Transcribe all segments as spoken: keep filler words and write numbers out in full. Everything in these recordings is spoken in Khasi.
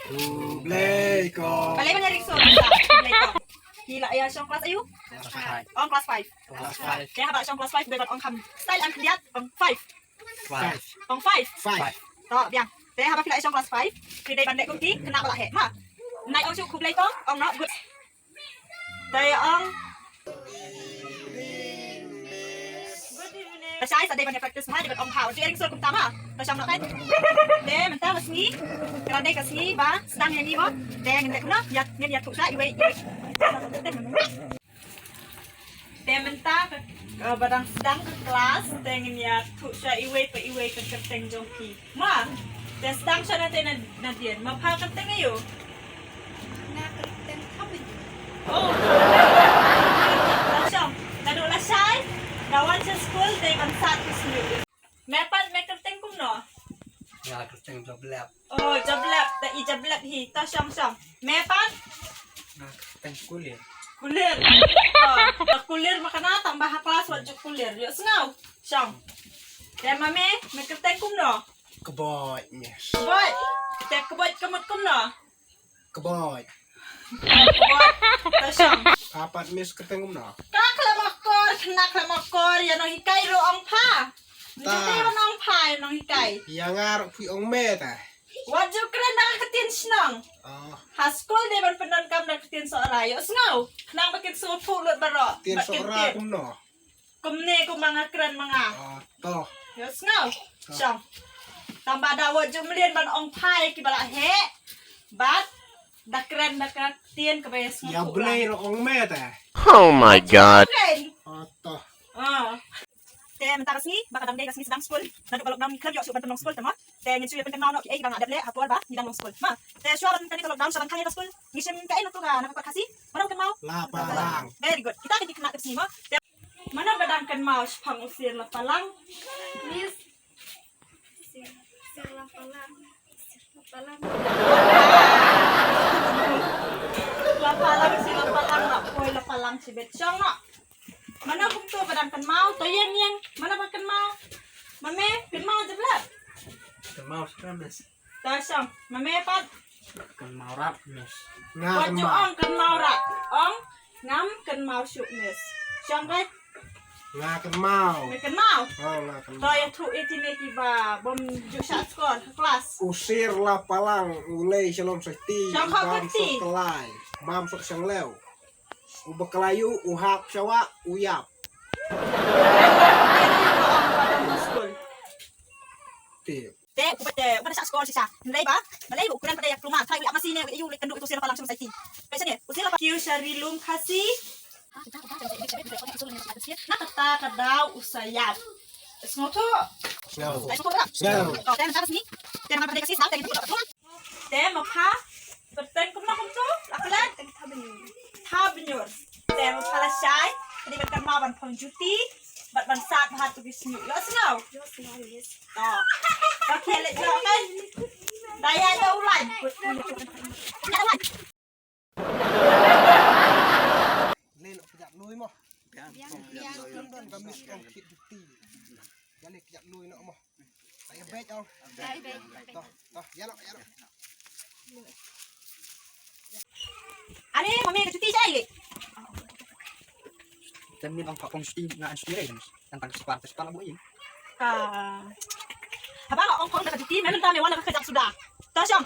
Khublei kong. Balei ban ïa ring sur? Khublei kong. Phi la ïa shong klas aïu? Klas five. Ong klas five. Klas five. Te haba shong klas five dei ban ong kham style ang khyndiat, ong five. Five. Ong five. Five. To biang. Te haba phi la ïa shong klas five, phi dei ban leh kumti, khynnah ba la heh ma. Nai ong shu khublei kong, ong noh good. Te ong. Lashai sa dei ban ïa practice ma, dei ban ong ha. Ju ïa ring sur kumta ma. Te shong noh kan. Te mynta ka sngi, ka dei ka sngi ba sdang ïa ngi mo. Te ngin leh kumno, ïa ngin ïathuh sha iwei iwei. Te mynta ka, eh, ba dang sdang ka klas, te ngin ïathuh sha iwei pa iwei ka kyrteng jong phi. Ma, te sdang shwa na te na, nadien. Ma pha kyrteng aïu? Nga kyrteng Thabynñiur. Oh. Lashong, naduh lashai, nga wan sha skul, dei ban sat ka snieh. Me pat me kyrteng kumno? Nga kyrteng Joblep. Oh, Joblep, da i Joblep hi. To shong shong. Me pat? Nga kyrteng Kulir. Kulir. To, da Kulir ma kane tang ba ha klas wat ju Kulir. Ïoh sngew. Shong. Te ma me, me kyrteng kumno? Kboid, miss. Kboid. Te Kboid ka mut kumno? Kboid. Kboid. To shong. Pha pat miss kyrteng kumno? Khlem akor, khlem akor, ïa nonghikai ruh ong pha. Ju dei ban ong pha ïa nonghikai. Ïa nga ruh phi ong me ta. Wat ju kren da ka ktien shnong. Oh. Ha skul dei ban pyndonkam da ka ktien Sohra, ïoh sngew. Khnang ba kin sngewthuh lut baroh. Ktien Sohra kumno? Kumne kumba nga kren ma nga. Oh, to. Ïoh sngew. To. Shong. Tang ba da wat ju mlien ban ong pha ïa kiba la heh. Bad da kren da ka ktien kaba ïa sngewthuh. Ïa Blei ruh ong me ta. Oh my God. Oh, to. Ah. Te mynta ka sngi ba ka dang dei ka sngi sdang skul. Naduh ka lockdown ngi khlem ïoh shuh ban pynlong skul te mo. Te ngin shu ïa pynkynmaw noh kiei kiba nga dep leh ha por ba ngi dang long skul. Ma, te shuwa ban kane ka lockdown shuwa ban khang ïa ka skul, ngi shim kaei na ka kot Khasi? Mano ba kynmaw? Lapalang. Very good. Kita ki dei ki khynnah ka sngi mo. Te mano ba dang kynmaw shaphang u sir Lapalang? Miss. Sir, sir Lapalang. Sir Lapalang. Lapalang, sir Lapalang, la poi Lapalang shibit. Shong noh. Mano kumto ba dang kynmaw, to ïeng ïeng. Mano ba kynmaw? Ma me, kynmaw Joblep. Kynmaw shibit, miss. To shong, ma me pat? Kynmaw rap, miss. Wat ju ong kynmaw rap. Ong, ngam kynmaw shuh, miss. Shong re. Nga kynmaw. Me kynmaw? Oh, nga kynmaw. To ïathuh ïa kine kiba bym ju shah skor ha klas. U sir Lapalang, u lei sha lum sha kti, u bam soh kyllai, bam soh shanglew. U bakla ïuh, u hap sha wah, u ïap. Tip. Te u ba te, u ba te shah skor shisha. Hynrei ba, balei ba u kren pat ïa kulmar, trai u ïap masi ne u ïa u leit kynduh ïa u sir Lapalang sha lum sha kti. Peit shane, u sir Lapalang kiew sha ri lum Khasi. Na kata ka daw u sa ïap. Sngewthuh? Sngewthuh. Sngewthuh. Sngewthuh. Oh, te mynta ka sngi. Te mynta ka sngi, te mynta ka sngi. Te ma pha kyrteng kumno kumto? La klet? Thabynñiur. Thabynñiur. Te ma pha lashai, te dei ban kynmaw ban phong juti bad ban sat bha tu ki snieh. Ïoh sngew? Ïoh sngew, miss. To. Ba khie leit ïoh kan. Da ïa ïoh u lain. Ïa u lain. Lei noh kjat lui mo. Biang, biang, biang. Ka miss ong khit juti. Ïa lei kjat lui noh mo. Ïa beit ong. Ïa beit. To, to, ïa noh, ïa noh. Ani, mami ka juti jai. Tem ni ong ka ong juti nga an juti re. Tang tang separ, separ bu ing. Ka. Haba nga ong phong da ka juti, me mynta me wan da ka kjat suda. To shong.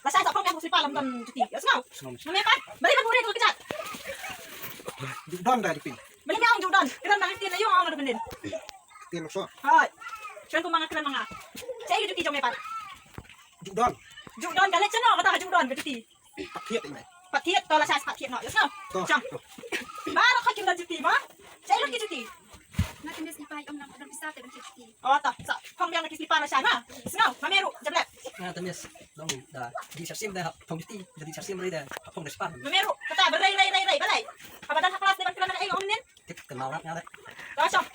Lashai sa phong me ong slipar lam don juti. Ïoh sngew? Sngew. Me pat, balei ban buri ka kjat? Ju don da juti. Balei me ong ju don? Kren da ka ktien la ïoh ong da ka ktien. Ktien la soh. Hoi. Kren kumba nga kren ma nga. Shaei ka juti jong me pat? Ju don. Ju don ka leit shano kata ka ju don ka juti. Pat thied ïa me. Pat thied, to lashai pat thied noh. Ïoh sngew? To. Shong. Baroh khoit kim don juti mo. Shaei lut ki juti? Nga te miss i pai ong nang don pisa te ban thied juti. Oh, to. Sa phong biang na ki slipar lashai ma. Sngew, ma me ruh, Joblep. Nga te miss long da dih sharsim da phong juti, da dih sharsim re da phong da slipar. Ma me ruh, kata ba rei rei rei rei balei? Haba don ha klas dei ban kren na kaei ong mynnin? Tip kynmaw rap nga re. To shong.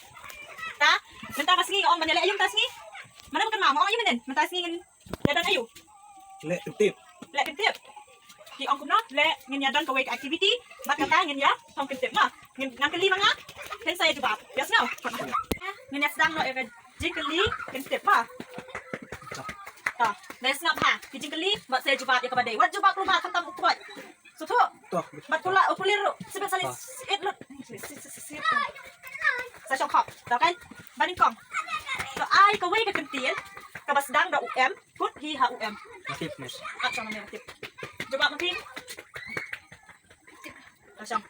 Ta, mynta ka sngi nga ong ban ïaleh aïu mynta ka sngi? Mano ba kynmaw, nga ong aïu mynnin? Mynta ka sngi ngin ïa don aïu? Leh kyntip. Leh kyntip. Ki ong kumno? Leh ngin ïa don kawei ka activity. Bad kata ngin ïa phong kyntip ma. Ngin ngan kylli ma nga. Phin sa ïa jubab. Ïoh sngew? Ngin ïa sdang noh ïa ka jingkylli kyntip ma. Ta. Me sngap ha ki jingkylli bad sa jubab ïa kaba dei. Wat jubab klumar khamtam u kpoit. Sngewthuh? To. Bad kular, u kular ruh. Sibit sa leit. Sa shong khop. To kan? Ba nyngkong. To ai kawei ka kyntien kaba sdang da u M, kut hi ha u M. Nga tip, miss. Action, me tip. Jubab ma phi. To shong.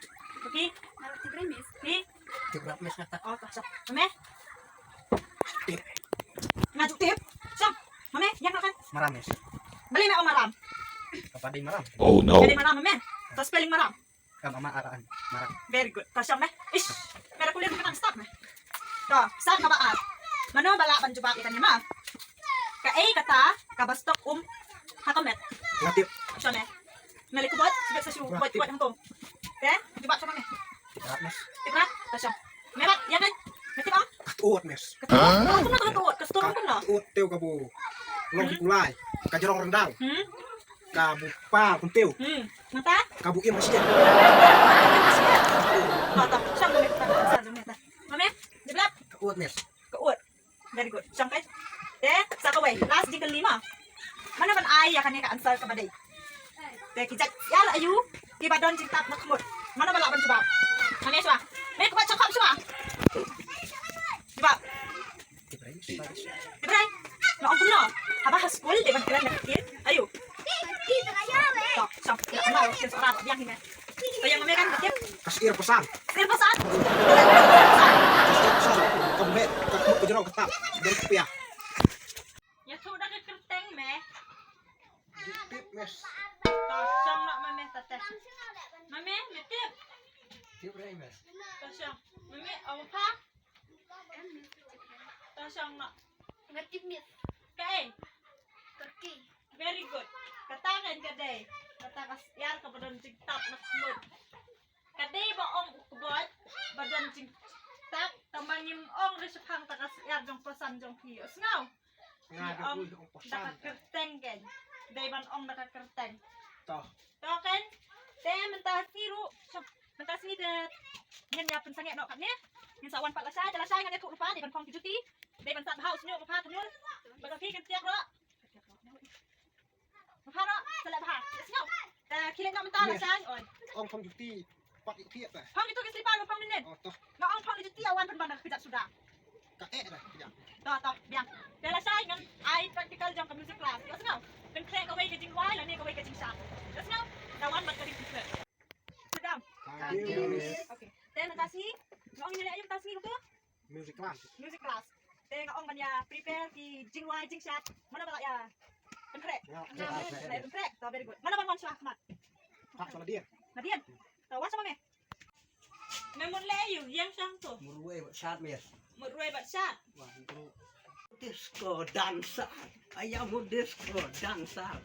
Phi. Phi. Tip rap, miss, nga ta. Oh, to shong. Me. Tip. Nga ju tip. Shong. Ma me, ïa nga kan. Maram, miss. Balei me ong maram? Kaba dei maram. Oh no. Balei maram, ma me? To spelling maram. Kam ama ara an. Maram. Very good. To shong me. Ish. Me da kular ka stop me. To, sa kaba ar. Mano ba lah ban jubab ïa kane ma? Kaei kata kaba stok um ha ka met? Nga tip. Shong me. Me lei kpoit, sibit sa shu kpoit kpoit hangto. Te, jubab shong me. Tip rap, miss. Tip rap, to shong. Me bad, ïa kan? Me tip ong? Ka tut, miss. Ka tut. Kumno ka tut? Ka stok kumno? Ka tut te ka bu long ki kulai. Ka jrong rendang. Hmm? Ka bu pa kumtiew. Hmm. Nangta? Ka bu im ha stet. Im ha stet. To, to. Shong me, to, to, to, to. Ma me, jubab. Ka ut, miss. Ka ut. Very good. Shong kai. Te, sa kawei. Last jingkylli ma. Mano ban ai ïa kane ka answer kaba dei? Te ki jait ïar aïu kiba don jingtap na khmut? Mano ba lah ban jubab? Ma me shuwa. Me kaba shong khop shuwa. Jubab. Ibrahim. Nga ong kumno? Haba ha skul dei ban kren da ka ktien aïu? To, shong. Ïa kane ktien Sohra biang hi me. To ïa ma me kan ka tip. Ka syiar pasan. Syiar pasan. Ka syiar pasan. Ka met, ka khmut ka jrong ka tap. Don ka pia. Ïathuh da ka kyrteng me. Tip, miss. To shong noh ma me ta te. Ma me, me tip. Tip re, miss. To shong. Ma me, ong pha. To shong noh. Nga tip, miss. Kaei? Turkey. Very good. Kata kan ka dei. Kata ka syiar kaba don jingtap na khmut. Ka dei ba ong u kpoit ba don jingtap, tang ba ngim ong re shaphang ta ka syiar jong pasan jong phi. Sngew? Nga da ong da ka kyrteng kan. Dei ban ong da ka kyrteng. To. To kan? Te mynta sngi ruh, mynta sngi te ngin ïa pynsangeh noh katne. Ngin sa wan pat lashai, te lashai ngan ïathuh lypa, dei ban phong ki juti. Dei ban sat bha u shñiuh lypa tynul. Bad ka phi kan tiak ruh. Bha ruh, sa leh bha. Sngew. Te khie leit noh mynta lashai. Oi. Ong phong juti. Pat ïa thiah ta. Phong ïa tu ki slipar ba phong mynnin. Oh, to. Nga ong phong ïa juti awan pynban da ka kjat suda. Ka eh da kjat. To, to, biang. Te lashai ngan ai practical jong ka music class. Ïa sngew. Pynkhreh kawei ka jingduwai lane kawei ka jingshad. Ïa sngew. Da wan bad ka ring pynphet. Sit down. Thank you, miss. Okay. Te mynta sngi. Nga ong ïa leh ïa mynta sngi ruh tu. Music class. Music class. Te nga ong ban ïa prepare ki jingduwai jingshad. Mano ba lah ïa pynkhreh? Nga. Nga. Lah ïa pynkhreh. To, very good. Mano ban wan shuwa khmat? Hap sha Nadien. Nadien. To wan shuwa me. Me mut leh aïu, ïeng shong tu. Mut ruwei bad shad, miss. Mut ruwei bad shad. Wan tu. Disco dancer. Aya mut disco dancer.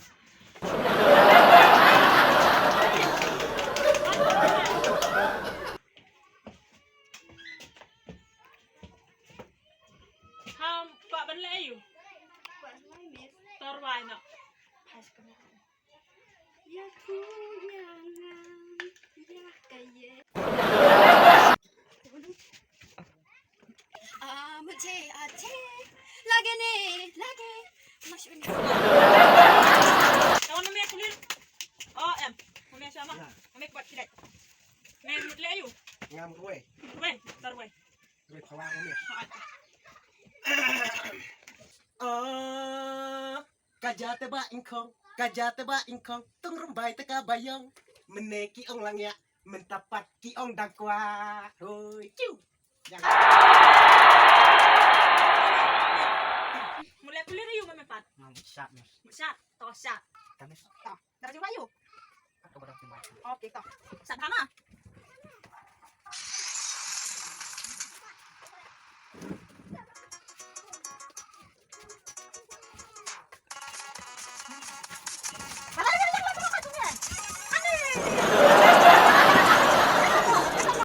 Ham, kwah ban leh aïu? Kwah rwai, miss. To rwai noh. Pas ka miss. Ïa ku ïa nga, ïa ka ye. Ah, mujhe achhe lage ne lage. Mashwin. Tawon me kulir. Oh, em. Me sama. Me kwat kidai. Me mut leh aïu? Ngam rwai. Rwai, to rwai. Rwai phawa me. Ah. Ka ja te ba ingkhong, ka ja te ba ingkhong, tung rymbai te ka ba ïong. Mynne ki ong lang ïa, mynta pat ki ong dang kwah. Hoi, kiu. Jang. Mut leh kulir aïu ma me pat? Ngam shad, miss. Mut shad, to shad. Ka miss. To. Da ka jingduwai aïu? Ka ba dang jingduwai. Okay, to. Shad bha ma.